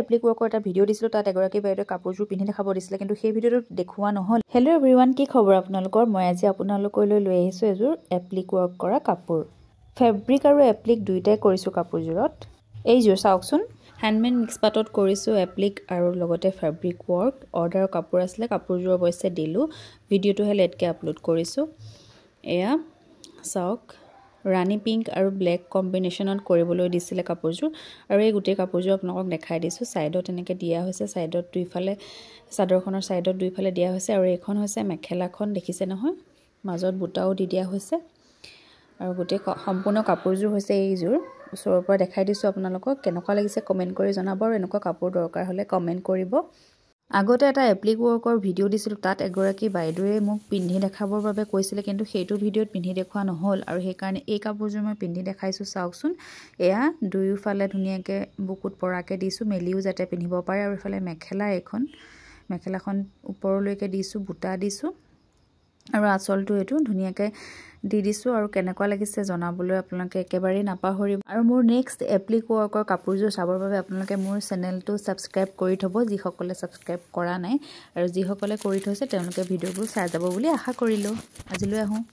এপ্লিক ৱৰ্কৰ এটা ভিডিঅ' দিছিলোঁ, তাত এগৰাকী বাইদেৱে কাপোৰযোৰ পিন্ধি দেখাব দিছিলে, কিন্তু সেই ভিডিঅ'টোত দেখুওৱা নহ'ল। হেল্ল' এভৰিৱান, কি খবৰ আপোনালোকৰ? মই আজি আপোনালোকলৈ লৈ আহিছোঁ এযোৰ এপ্লিক ৱৰ্ক কৰা কাপোৰ। ফেব্ৰিক আৰু এপ্লিক দুয়োটাই কৰিছোঁ কাপোৰযোৰত। এইযোৰ চাওকচোন, হেণ্ডমেড মিক্স পাটত কৰিছোঁ এপ্লিক আৰু লগতে ফেব্ৰিক ৱৰ্ক। অৰ্ডাৰৰ কাপোৰ আছিলে, কাপোৰযোৰ অৱশ্যে দিলোঁ, ভিডিঅ'টোহে লেটকৈ আপলোড কৰিছোঁ। এয়া চাওক, ৰাণী পিংক আৰু ব্লেক কম্বিনেশ্যনত কৰিবলৈ দিছিলে কাপোৰযোৰ। আৰু এই গোটেই কাপোৰযোৰ আপোনালোকক দেখাই দিছোঁ। ছাইডত এনেকৈ দিয়া হৈছে, ছাইডত দুইফালে, চাদৰখনৰ ছাইডত দুইফালে দিয়া হৈছে। আৰু এইখন হৈছে মেখেলাখন, দেখিছে নহয়, মাজত বুটাও দি দিয়া হৈছে। আৰু গোটেই সম্পূৰ্ণ কাপোৰযোৰ হৈছে এইযোৰ। ওচৰৰ পৰা দেখাই দিছোঁ আপোনালোকক, কেনেকুৱা লাগিছে কমেণ্ট কৰি জনাব। আৰু এনেকুৱা কাপোৰ দৰকাৰ হ'লে কমেণ্ট কৰিব। আগতে এটা এপ্লিক ৱৰ্কৰ ভিডিঅ' দিছিলোঁ, তাত এগৰাকী বাইদেৱে মোক পিন্ধি দেখাবৰ বাবে কৈছিলে, কিন্তু সেইটো ভিডিঅ'ত পিন্ধি দেখুওৱা নহ'ল আৰু সেইকাৰণে এই কাপোৰযোৰ মই পিন্ধি দেখাইছোঁ। চাওকচোন, এয়া দুয়োফালে ধুনীয়াকৈ বুকুত পৰাকৈ দিছোঁ, মেলিও যাতে পিন্ধিব পাৰে। আৰু এইফালে মেখেলা, এইখন মেখেলাখন ওপৰলৈকে দিছোঁ, বুটা দিছোঁ আৰু আঁচলটো এইটো ধুনীয়াকৈ দি দিছোঁ। আৰু কেনেকুৱা লাগিছে জনাবলৈ আপোনালোকে একেবাৰেই নাপাহৰিব। আৰু মোৰ নেক্সট এপ্লিক ৱৰ্কৰ কাপোৰযোৰ চাবৰ বাবে আপোনালোকে মোৰ চেনেলটো ছাবস্ক্ৰাইব কৰি থ'ব, যিসকলে ছাবস্ক্ৰাইব কৰা নাই। আৰু যিসকলে কৰি থৈছে তেওঁলোকে ভিডিঅ'বোৰ চাই যাব বুলি আশা কৰিলোঁ। আজিলৈ আহোঁ।